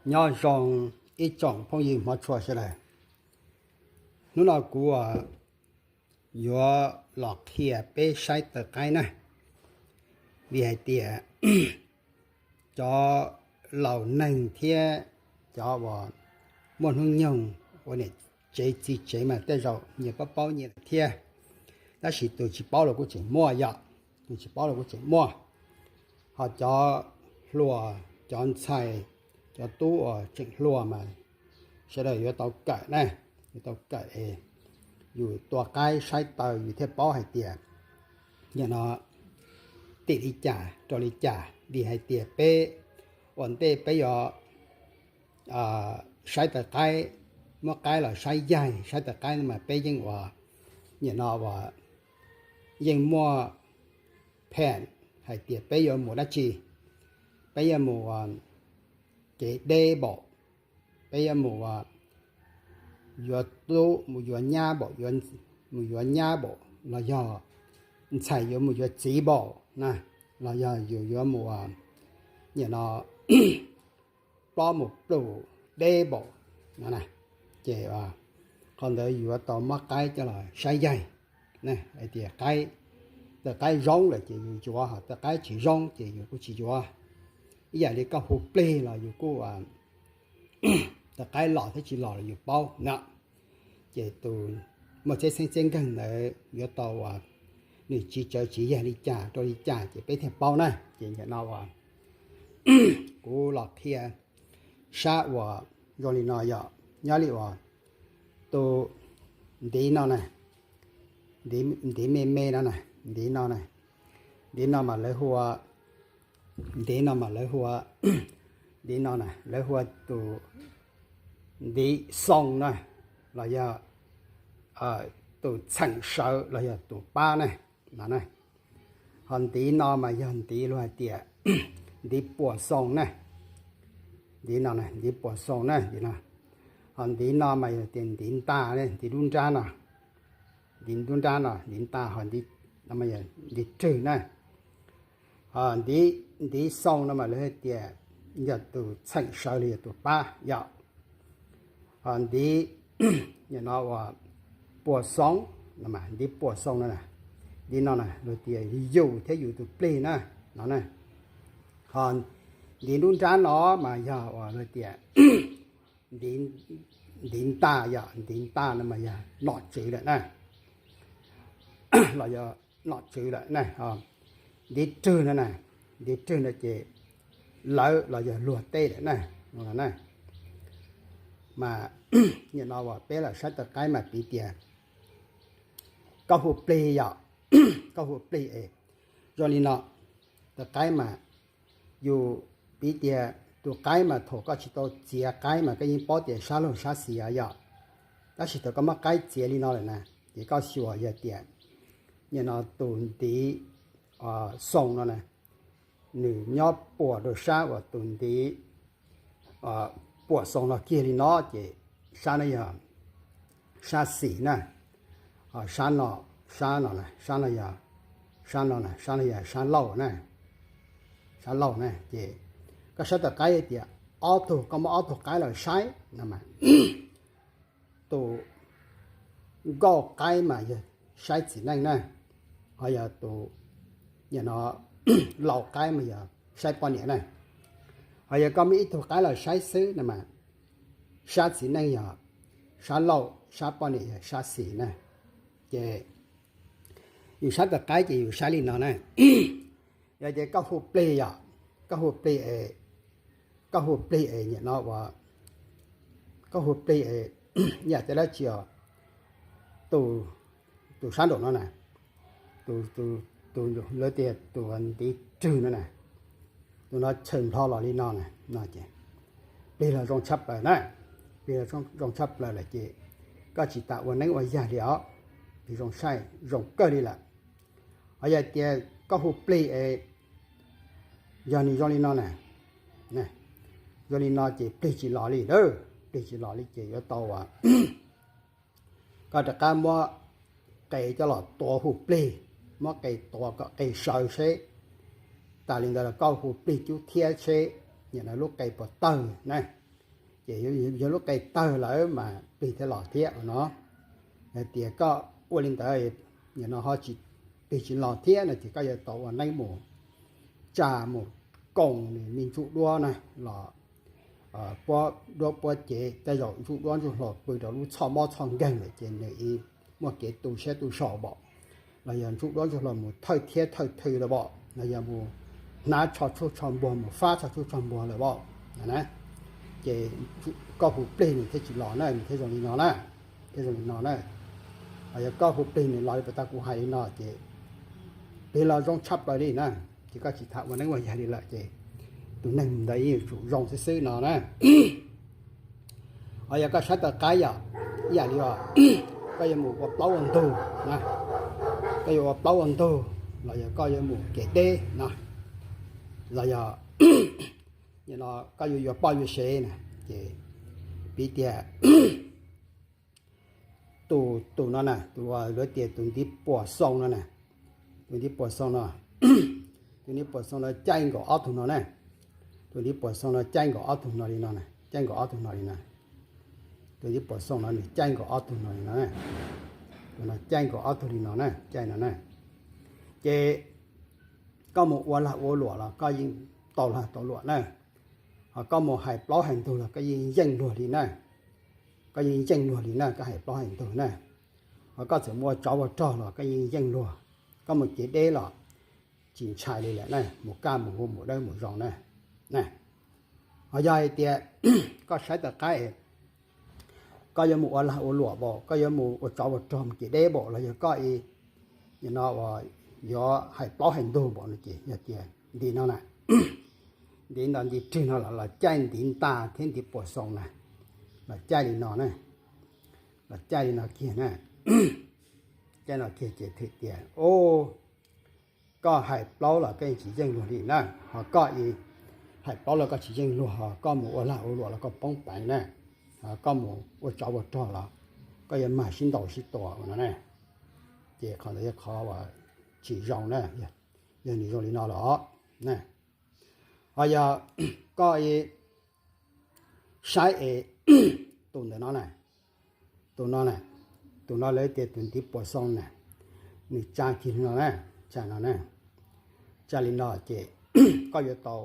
Nyob zoo ib tsoom phooj ywg hmov tshua sawv daws. Hnub no kuv yuav los qhia peb saib taws qaib na, vim hais tias cov laus neeg thiab cov uas muaj hnub nyoog ua niam tsev txiv tsev mas tej zaum nyias paub paub nyias lawm thiab, tab sis tus tsis paub los kuj tseem muaj yom, tus tsis paub los kuj tseem muaj. Ho cov hluas, cov ntxhais, cov tub uas tseem hluas mas sawv daws yuav tau kawm na, yuav tau kawm es yus tua qaib saib taws yus thiaj paub hais tias nim no tim li cas rau li cas, vim hais tias peb ua ntej peb yuav saib taws qaib, muab qaib los saib yaig, saib taws qaib mas peb yeej ua, nim no ua, yeej muaj phees hais tias peb yuav mus dab tsi, peb yuav mus ua kev deb npaum, peb yuav mus ua yuav tub mus yuav nyab npaum, mus yuav nyab npaum los yog ntxhais yuav mus yuav txiv npaum na, los yog yus yuav mus ua, nim no plob mus plum deb npaum no na, ces qhov ntawd yuav tau muab qaib coj los saib yaig na, hais tias qaib, taws qaib zoo lawm ces yus yuav, ho taws qaib tsis zoo ces yus kuj tsis yuav. Ib yam li koj hu plig los yus kuj, taws qaib los thiab tsis los los yus paub na. Ces tus muaj txheeb txheeb txeeb nkeeg ntawd yuav tau ua, nws tsis tsawv tsis yaig li cas rau li cas ces peb thiaj paub na. Ces nim no ua kuv los qhia sab uas zoo li no yom, nyob li uas tus ntiv no na, ntiv me me no na, ntiv no na, ntiv no mas lawv hu ua, ntiv no mas lawv hu ua, ntiv no na lawv hu ua tus ntiv xoo na, los yog tus txheem sawv los yog tus pab na, no na. Ho ntiv no mas yog ntiv luag hais tias ntiv puas xoo na, ntiv no na, ntiv puas xoo na, ntiv no. Ho ntiv no mas yog tias ntiv ntaj, ntiv dub nrab no, ntiv dub nrab no, ntiv ntaj, ho ntiv rwg na. Ho ntiv xoo no mas lawv hais tias yog tus txheem sawv los yog tus pab yom. Ho ntiv, nim no ua puas xoo, ntiv puas xoo no, ntiv no na luag tias yus thiab yus tus plig na, no na. Ho ntiv dub nrab no mas yog uas luag tias ntiv ntaj yom, ntiv ntaj no mas yog nom tswv lawm na, los yog nom tswv lawm na. Ntiv rwg no na, ntiv rwg no ces lawv los yog luag tej lawm na, no na. Mas nim no uas peb los saib taws qaib mas piv tias koj hu plig yom, koj hu plig es zoo li no, taws qaib mas yus piv tias tus qaib mas thaum koj tsis tau txiav qaib mas koj yeej paub tias sab laug sab xis yom. Tab sis thaum koj muab qaib txiav li no lawm na, ces koj xyuas yog tias nim no tus ntiv xoo no na, nws nyob puas rau sab uas tus ntiv puas xoo no kiag li no ces sab no yog sab xis na. Ho sab no, sab no, sab no yog, sab no na, sab no yog sab lauj na, sab lauj na. Ces koj saib taws qaib tias ob tug, koj muab ob tug qaib los saib no mas tus nkauj qaib mas yog saib txiv neej na, ho yog tus, nim no, laus qaib mas yog saib poj niam na. Ho yog koj muab ib tug qaib los saib xwb no mas sab txiv neej yog sab lauj, sab poj niam yog sab xis na. Ces yus saib taws qaib ces yus saib li no na. Yog tias koj hu plig yom, koj hu plig es, koj hu plig es nim no ua, koj hu plig es yam tias dab tsi os, tus, tus sab nraum no na, tus, tus, tus lawv tias tus ntiv rwg no na, tus no tshawm nplho los li no na, no ces plig los zoo tshaj plaws na, plig los zoo tshaj plaws lawm ces koj tsis tas ua neeb ua yaig li os, plig zoo saib zoo kawg li lawm. Ho yog tias koj hu plig es yog nws zoo li no na, zoo li no ces plig tsis los li, plig tsis los li ces yuav tau ua koj rov qab muab qe coj los tuav hu plig, muab qe tuav kom qe sawv seb, tas li ntawd los koj hu plig cub thiab seb nim no lub qe puas tawg na. Ces yog lub qe tawg lawm mas plig thiaj los thiab no. Yog tias koj ua li ntawd, nim no ho tsis, plig tsis los thiab no ces koj yuav tau ua neeb mus tsa mus koom nws me ntsuj duab na los puab duab puab cev, tej zaum ntsuj duab ntsuj hlua pw rau lub txhoj mob txhoj nkeeg lawm ces nws muaj kev tu siab tu so pom, los yog ntsuj duab ntsuj hlua mus thawj thiab thawj thw lawm pom, los yog mus hnav tsho tshuaj tsho npuag mus fab tsho tshuaj tsho npuag lawm pom. Ces koj hu plig nws thiaj tsis los na, nws thiaj zoo li no na, thiaj zoo li no na. Yog koj hu plig nws los li puas tag kuv hais li no ces plig los zoo tshaj plaws li na. Ces koj tsis tham ua neeb ua yaig li lawm ces tus neeg ntawd yeej yuav tsum zoo xwb xwb no na. Ho yog koj saib tawv qaib yom, ib yam li os, koj yuav mus ua plaub ua ntug na, koj yuav ua plaub ua ntug, los yog koj yuav mus kev deb no, los yog koj yuav yuav poj yuav sev na, ces piv tias tus, tus no na, tus uas luag tias tus ntiv puas xoo no na, tus ntiv puas xoo no, tus ntiv puas xoo no caij nkaus ob tug no na, tus ntiv puas xoo no caij nkaus ob tug no li no, caij nkaus ob tug no li no, tus ntiv puas xoo no nws caij nkaus ob tug no li no, tus no caij nkaus ob tug li no na, caij no na. Ces koj mus ua lag ua luam los koj yeej tau lag tau luam na, ho koj mus hais plaub hais ntug los koj yeej yeej luag li na, koj yeej yeej luag li na, koj hais plaub hais ntug na. Ho koj txawm mus ua tsov ua rog los koj yeej yeej luag, koj mus kev deb los tsis ntshai li lawm na, mus kaj mus huv mus dawb mus zoo na. Ho yog hais tias koj saib tawv qaib, koj yuav mus ua lag ua luam npaum, koj yuav mus ua tsov ua rog mus kev deb npaum los yog koj ib, no uas yuav hais plaub hais ntug npaum no ces yog tias ntiv no na, ntiv no ntiv rwg no los los caij ntiv ntaj thiab ntiv puas xoo na, los caij li no na, los caij li no kiag na, caij no kiag ces thwm tias, o, koj hais plaub los koj yeej tsis yeej luag li na, ho koj ib hais plaub los koj tsis yeej luag, ho koj mus ua lag ua luam los koj poob peev na, ho koj mus ua tsov ua rog los koj yuav mag sib ntaus sib tua no na. Ces qhov ntawd yog qhov uas tsis zoo na, yog nws zoo li no los na. Ho yog koj ib saib es tus ntawm no na, tus no na, tus no lawv tias tus ntiv puas xoo na, nws tsa kiag li no na, tsa no na, tsa li no ces koj yuav tau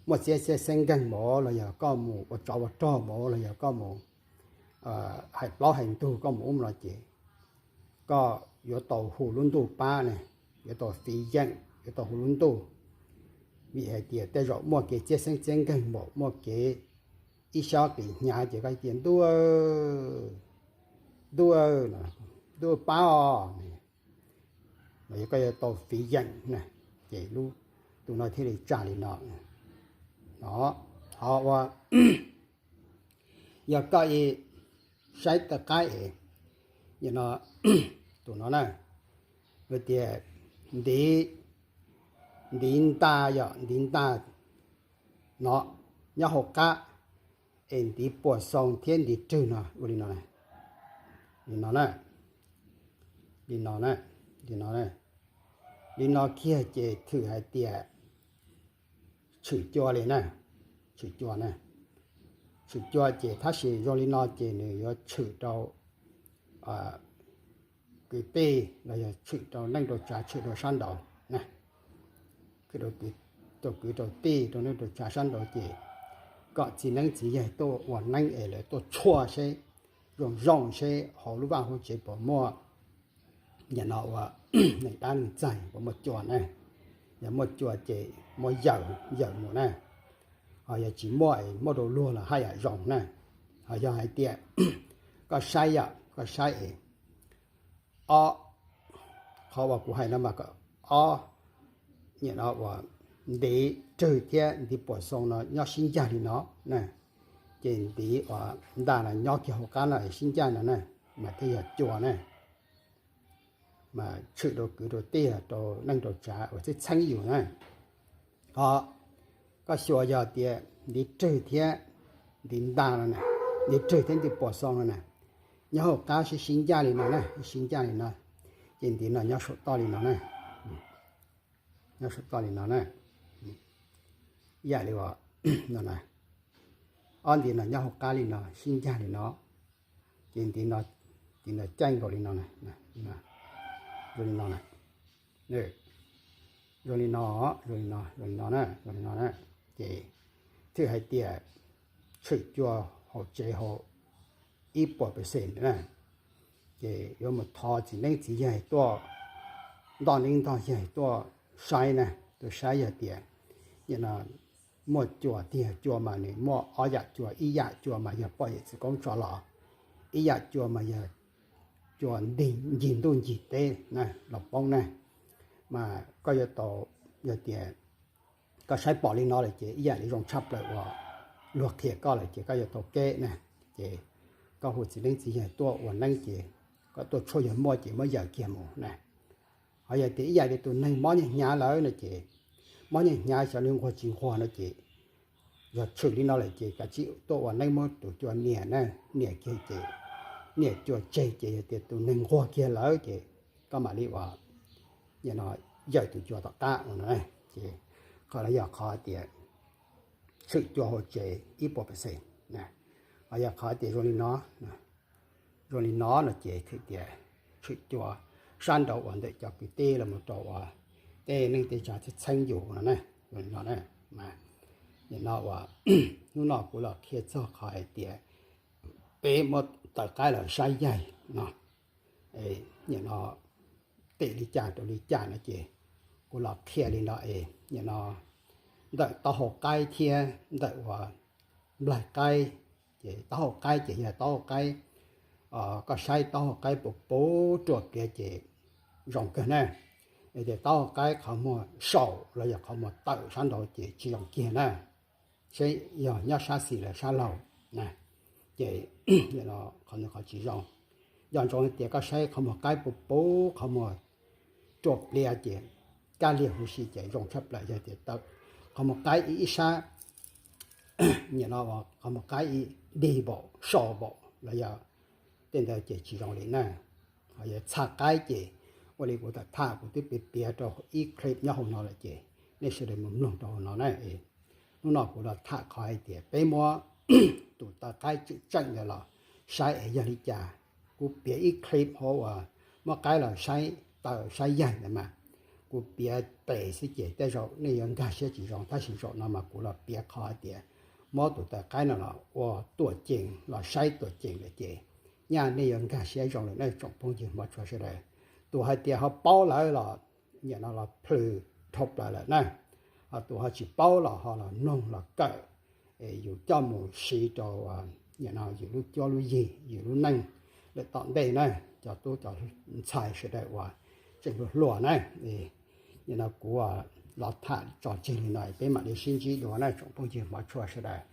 muaj txiab txiab xeeb nkeeg npaum los yog koj mus ua tsov ua rog npaum los yog koj mus hais plaub hais ntug koj mus ub no ces koj yuav tau hu lub ntuj pab ne, yuav tau fiv yeem, yuav tau hu lub ntuj, vim hais tias tej zaum muaj kev txiab xeeb txiab nkeeg npaum, muaj kev ib xob qis hnyav ces koj tias ntuj, ntuj, ntuj pab os, los yog koj yuav tau fiv yeem na, ces lub, tus no thiaj li tsa li no. Ho ua yog koj ib saib tawv qaib es, no, tus no na, lawv tias ntiv, ntiv ntaj yog ntiv ntaj no nyob hauv qab es ntiv puas xoo thiab ntiv rwg no ua li no, li no na, li no na, li no na, li no kiag ces thwm hais tias tshwm cua li na, tshwm cua na, tshwm cua ces tab sis zoo li no ces nws yuav tshwm rau kwv tij los yog tshwm rau neej rau tsav, tshwm rau sab nraud na, rau kwv rau tij, rau neej rau tsav sab nraud ces kom txiv neeb txiv yaig tuaj ua neeb es lawv tuaj tshuaj seb zoo zoo seb hauv lub vaj hauv tsev puas muaj, nim no ua neeg dab neeg txaig puas muaj cua na, yog muaj cua ces muab yawm, yawm mus na, ho yog tsis muaj es muab rau luag los haj yam zoo na. Ho yog hais tias koj saib yom, koj saib es ob, qhov uas kuv hais no mas ob, nim no uas ntiv rwg thiab ntiv puas xoo no nyob sib ncag li no na, ces ntiv uas ntaj no nyob kiag hauv qab no sib ncaj no na, mas thiaj yog cua na, mas tshwm rau kwv rau tij, rau neej rau tsav uas txheeb txheeb yus na. Ho koj xyuas yog tias ntiv rwg thiab ntiv ntaj no na, ntiv rwg thiab ntiv puas xoo no na, nyob hauv qab sib sib ncaj li no na, sib ncaj li no, ces ntiv no nyob saum toj li no na, nyob saum toj li no na, ib yam li no na, Ob ntiv no nyob hauv qab li no sib ncag li no, ces ntiv no, ntiv no caij nkaus li no, zoo li no na, zoo li no, zoo li no, zoo li no na, zoo li no na. Ces thiaj hais tias tshwm cua hauv tsev hauv ib puas percent na. Ces yuav mus thov txiv neeb txiv yaig tuaj, ntoj neeb ntoj yaig tuaj saib na, tuaj saib yog tias nim no muaj cua tiag, cua mas nws muaj ob yam cua, ib yam cua mas yog poj yawm txwv koob tso los, ib yam cua mas yog cua ncig ntuj ncig teb na los poob na. Mas koj yuav tau, yog tias koj saib pom li no lawm ces ib yam li zoo tshaj plaws uas luag qhia koj lawm ces koj yuav tau keb na. Ces koj hu txiv neeb txiv yaig tuaj ua neeb ces koj tuaj tshuaj yog muaj ces muab yawm kiag mus na. Ho yog tias ib yam li tus neeg mob nyiaj hnyav lawm no ces, mob nyiaj hnyav xyov li nquag tsis nquag no ces, yog tshwm li no lawm ces kav tsij tuaj ua neeb muab tus cua nias na, nias kiag ces nias cua tseg ces yog tias tus neeg nquag kiag lawm ces koj mam li uas nim no yawm tus cua tom qab no na. Ces qhov no yog qhov tias tshwm cua hauv tsev ib puas percent. Ho yog qhov tias zoo li no, zoo li no no ces thiaj tias tshwm cua sab nraud uas ntawm cov kwv tij los mus rau uas tej neej tej tsav txheeb txheeb yus no na, zoo li no na. Mas nim no uas hnub no kuv los qhia txog qhov hais tias peb muab taws qaib los saib yaig no, nim no tim li cas rau li cas no ces kuv los qhia li no es nim no ntawm taub hau qaib thiab ntawm uas nplaig qaib, ces taub hau qaib ces yog taub hau qaib, koj saib taub hau qaib puv puv ruam pliav ces zoo kawg na. Es tias taub hau qaib qhov muag saum los yog qhov muag tawm sab nraud ces tsis zoo kiag na, seb yog nyob sab xis los sab laug na, ces qhov no qhov tsis zoo. Nco ntsoov tias koj saib qhov muag qaib puv puv, qhov muag ruam pliav ces kab liag huv si ces zoo tshaj plaws. Yog tias tawm qhov muag qaib ib sab, nim no qhov muag qaib ib dig npaum sau npaum los yog tej ntawd ces tsis zoo li na. Ho yog txha qaib ces ua li kuv tham tham kuv twb piav piav rau ib clip nyob hauv no lawm ces nej sawv daws mus mloog rau hauv no na. Hnub no kuv los tham qhov hais tias peb muab tus taws qaib tseem tseem ntawd los saib es yog li cas. Kuv piav ib clip hauv uas muab qaib los saib taws saib yaig ntawd mas kuv piav pem xwb ces tej zaum nej yuav nkag siab tsis zoo, tab sis zaum no mas kuv los piav qhov hais tias muab tus taws qaib no los ua tuam ceem los saib tuam ceem lawm ces nyaj nej yuav nkag siab zoo lawm na tsoom phooj ywg hmov tshua sawv daws. Tus hais tias ho paub lawm los nim no los plhws dhau plaws lawm na. Ho tus ho tsis paub los ho los mloog los kawm, es yus coj mus siv rau nim no yus lub cuab lub yig yus lub neej lawm tom ntej na. Cov tub cov ntxhais sawv daws uas tseem hluas hluas na, nim no kuv los tham tso tseg li no peb mam li sib ntsib dua na tsoom phooj ywg hmov tshua sawv daws.